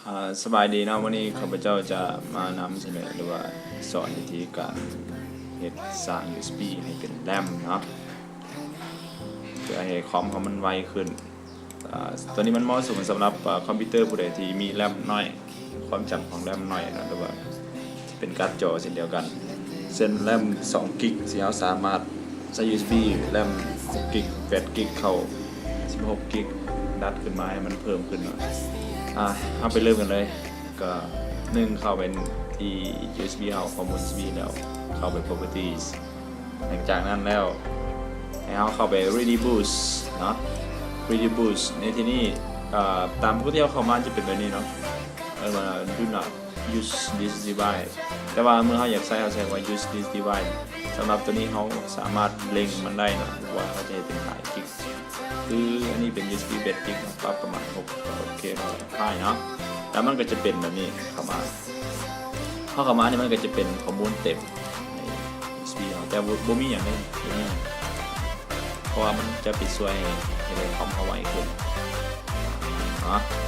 ອ່າ ສະບາຍດີເນາະ, ມື້ນີ້ຂ້າພະເຈົ້າຈະມານຳສະເໜີ ຫຼືວ່າສອນວິທີການເຮັດສ້າງ ຢູເອັສບີ ໃຫ້ເປັນ ແຣມ ເນາະ ເພື່ອໃຫ້ຄອມເຮົາມັນໄວຂຶ້ນ. ອ່າ ຕົວນີ້ມັນເໝາະສົມສຳລັບ ອ່າ ຄອມພິວເຕີຜູ້ໃດທີ່ມີ ແຣມ ໜ້ອຍ, ຄວາມຈຳຂອງ ແຣມ ໜ້ອຍເນາະ ຫຼືວ່າເປັນກາດຈໍເຊັ່ນດຽວກັນ. ເຊັ່ນ ແຣມ ສອງກິກ ທີ່ເຮົາສາມາດໃຊ້ ຢູເອັສບີ ແຣມ ຫົກກິກ ແປດກິກ ເຂົ້າ ສິບຫົກກິກ ດັດຂຶ້ນມາໃຫ້ມັນເພີ່ມຂຶ້ນເນາະ. ອ່າ ເຮົາໄປເລີ່ມກັນເລີຍ. ກໍ ໜຶ່ງ ເຂົ້າໄປທີ່ ຢູເອັສບີ ເຮົາ ຄອມມູນຢູເອັສບີ ແລ້ວເຂົ້າໄປ properties. ຫຼັງຈາກນັ້ນແລ້ວ ໃຫ້ເຮົາເຂົ້າໄປ three D Boost ເນາະ. three D Boost ໃນທີ່ນີ້ ເອີ ຕາມປົກກະຕິເຮົາເຂົ້າມາຈະເປັນແບບນີ້ເນາະ, ເອີ້ນວ່າ do not use this device ແຕ່ວ່າເມື່ອເຮົາຢາກໃຊ້ ເຮົາໃຊ້ວ່າ use this device. ສຳລັບຕົວນີ້ເຮົາສາມາດເລັງມັນໄດ້ເນາະ ວ່າເຮົາຈະເຮັດເປັນຫຼາຍກິກ. ຄືອັນນີ້ເປັນ ຢູເອັສບີ ແປດກິກ ເຮົາປັບປະມານຫົກ ໂອເຄ ເຮົາ apply ເນາະ. ແລ້ວມັນກໍຈະເປັນແບບນີ້ເຂົ້າມາ, ເຮົາເຂົ້າມານີ້ມັນກໍຈະເປັນຂໍ້ມູນເຕັມໃນ ຢູເອັສບີ ເຮົາ ແຕ່ບໍ່ ບໍ່ມີຫຍັງເດ້ ບໍ່ມີຫຍັງ ເພາະວ່າມັນຈະໄປຊ່ວຍໃຫ້ ໃຫ້ໄດ້ຄອມເຮົາໄວຂຶ້ນເນາະ.